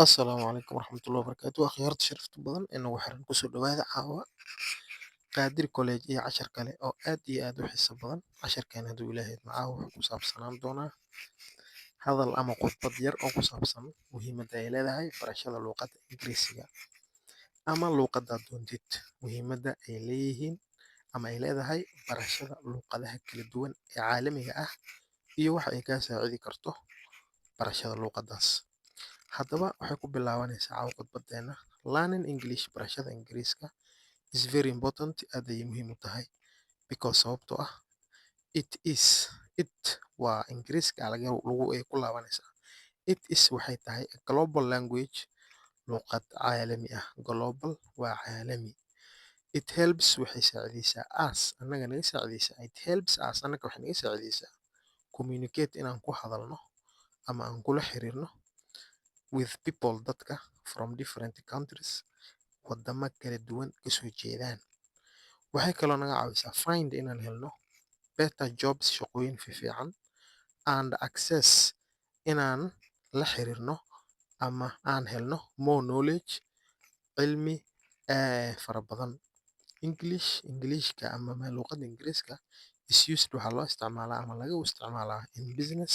Asalaamu calaykum waraxmatullahi wabarakaatu. Akhyaarta sharafta badan ee nagu xiran, kusoo dhawaada caawa Qaadir College iyo cashar kale oo aad iyo aad u xiiso badan. Casharkan, hadduu Ilaahay idmo, caawa wuxuu ku saabsanaan doonaa hadal ama khudbad yar oo ku saabsan muhiimadda ay leedahay barashada luqadda Ingiriisiga ama luqaddaad doontid, muhiimadda ay leeyihiin ama ay leedahay barashada luqadaha kala duwan ee caalamiga ah iyo waxa ay kaa saacidi karto barashada luqaddaas. Haddaba waxay ku bilaabanaysaa caawa khudbadeena: Learning English, barashada Ingiriiska, is very important, aad ayay muhiim u tahay, because, sababtoo ah, it is, it waa Ingiriiska laga lagu ay ku laabanaysaa, it is, waxay tahay, a global language, luqad caalami ah. Global waa caalami. It helps, waxay saacidaysaa, us, annaga naga saacidaysaa. It helps us, annaga waxay naga saacidaysaa, communicate, inaan ku hadalno ama aan kula xiriirno, with people, dadka, from different countries, wadamo kala duwan kasoo jeedaan. Waxay kaloo naga caawisaa find, inaan helno, better jobs, shaqooyin fiican, and access, inaan la xiriirno ama aan helno, more knowledge, cilmi fara badan. English, Englishka ama luqadda Ingiriiska, is used, waxaa loo isticmaalaa ama lagu isticmaalaa, in business,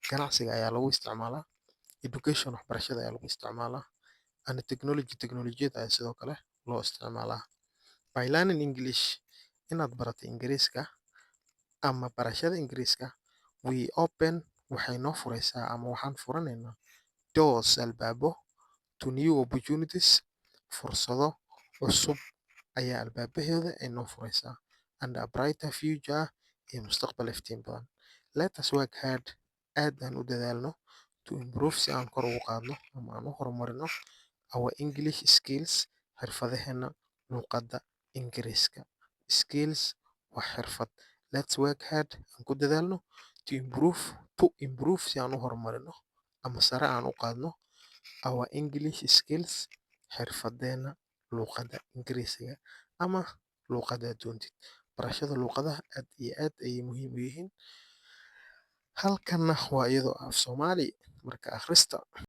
ganacsiga ayaa lagu isticmaalaa, education, waxbarashada ayaa lagu isticmaalaa, and technology, teknolojiyada ayaa sidoo kale loo isticmaalaa. By learning English, inaad barato Ingiriiska ama barashada Ingiriiska, we open, waxay noo furaysaa ama waxaan furanaynaa, doors, albaabo, to new opportunities, fursado cusub ayaa albaabaheeda ay noo furaysaa, and a brighter future, iyo mustaqbal iftiin badan. Let us work hard, aad aan u dadaalno, to improve, si aan kor ugu qaadno ama aan u horumarino, our English skills, xirfadaheena luqadda Ingiriiska. Skills waa xirfad. Let's work hard, aan ku dadaalno, to improve, si aan u horumarino ama sare aan u qaadno, our English skills, xirfadeena luqadda Ingiriisiga ama luqadda doontid. Barashada luqadaha aad iyo aad ayay muhiim u yihiin. Halkanna waa iyadoo af Soomaali marka akhrista.